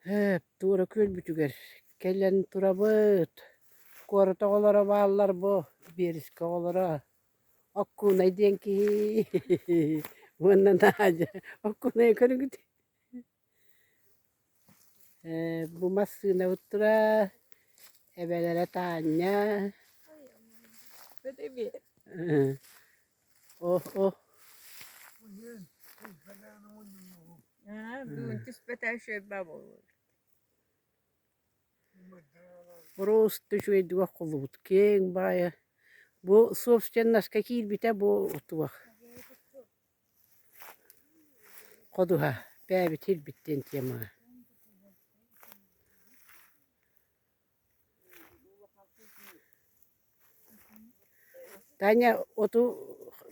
Һээп, туора күөлбүтүгэр кэлэн турабыт. Куорат оҕолоро бааллар бу, Биэрискэ оҕолоро. Оккуунай диэн киһи уонна Надя Оккуунайы көрүҥүт. Ээ, бу массыынабыт турар, эбэлэрэ Таанньа. О, о. Просто үчүгэйдик оххуллубут киэҥ баайа. Бу собственноска киирбитэ бу туох ходуһа бээбит ирбит диэн темаҕа. Таня оту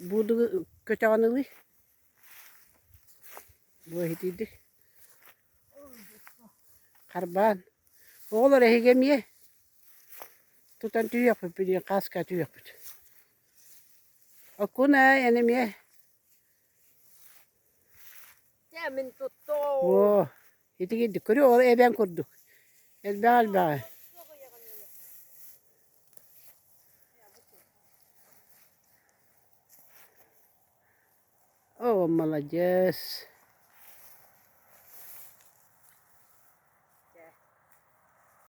буудугу көтөҕөн ылый. Бу иһитийдик. Харбаан. Оҕолор эһиги эмиэ тутан түһүөхпүт билигин хааска түһүөхпүт. Оккуна эн эмиэ. Оо, итигирдик көрү ол эбээн курдук. Элбэҕи элбэҕи. Оо, маладьыас.